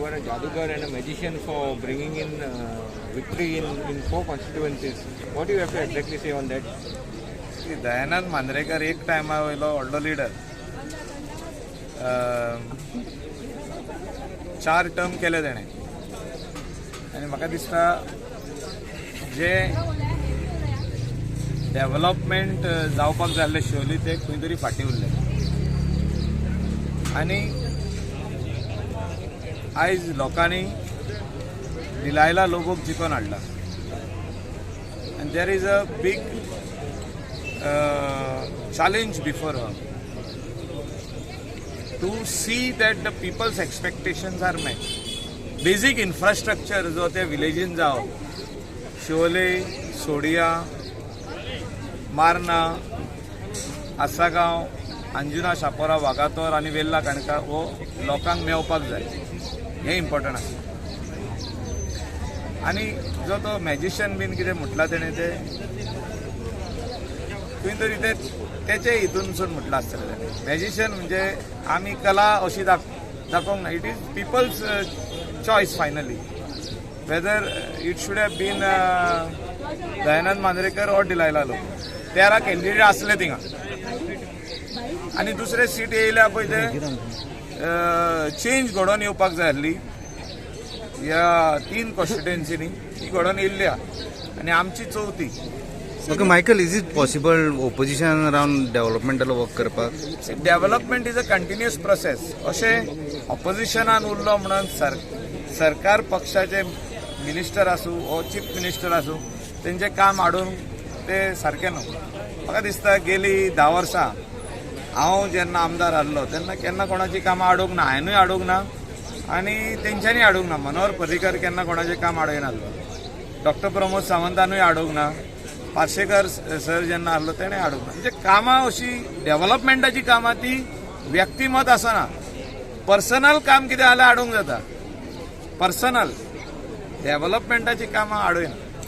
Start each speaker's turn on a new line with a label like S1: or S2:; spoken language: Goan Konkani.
S1: you are a जादूगर and a magician for bringing in victory in four constituencies. What you have to exactly say on that?
S2: की दयानंद मांद्रेकर एक टायमा वयलो व्हडलो लिडर, चार टर्म केले तेणें आनी म्हाका दिसता जे डेव्हलपमेंट जावपाक जाय आसलें शिवोली ते खंय तरी फाटीं उरले आनी आयज लोकांनी डिलायला लोबोक जिखोवन हाडला and there is a big challenge before her to see that the people's expectations are met. Basic infrastructure जो त्या विलेजीन जावं, शिवोले, सोडिया, मार्ना, आसागांव, अंजुना, शापोरा, वागातोर आनी वेल्ला काणका हो लोकांक मेवपाक जाय, हें इम्पॉर्टंट आसा. आनी जो तो मॅजिशियन बीन कितें म्हटलां तेणें तें खंय तरी ते तेचे हितूनसून म्हटलां आसतलें तेणें. मॅजिशियन म्हणजे आमी कला अशी दाखोवंक ना. It is people's choice finally whether it should have been Dayanand Mandrekar or Delilah Lobo. 13 candidate आसले थिंगा आनी दुसरे सीट येयल्या पळय ते चेंज घडोवन येवपाक जाय आसली ह्या तीन कॉन्स्टिट्युएन्सीनी, ती घडोवन येयल्ली आहा आनी आमची चवथी.
S3: Okay Michael, is it possible opposition रावन डेव्हलपमेंटल वर्क करपाक?
S2: Development is a continuous process. अशें ऑपोजिशनान उरलो म्हणून सरकार पक्षाचे मिनिस्टर आसूं वो चीफ मिनिस्टर आसूं तेंचें काम हाडून ते सारकें न्हू. म्हाका दिसता गेली 10 वर्सां हांव जेन्ना आमदार आहलो तेन्ना केन्ना कोणाची कामां हाडूंक ना, हांवेनूय हाडूंक ना आनी तेंच्यांनी हाडूंक ना. मनोहर पर्रीकर केन्ना कोणाचें काम हाडयनासलो, डॉक्टर प्रमोद सावंतानूय हाडूंक ना, पार्शेकर सर जेन्ना आहलो तेणें हाडूंक ना. म्हणजे कामां अशी डेव्हलपमेंटाची कामां ती व्यक्तिमत आसना, पर्सनल काम कितें जाल्यार हाडूंक जाता, पर्सनल डेव्हलपमेंटाची कामां हाडूना.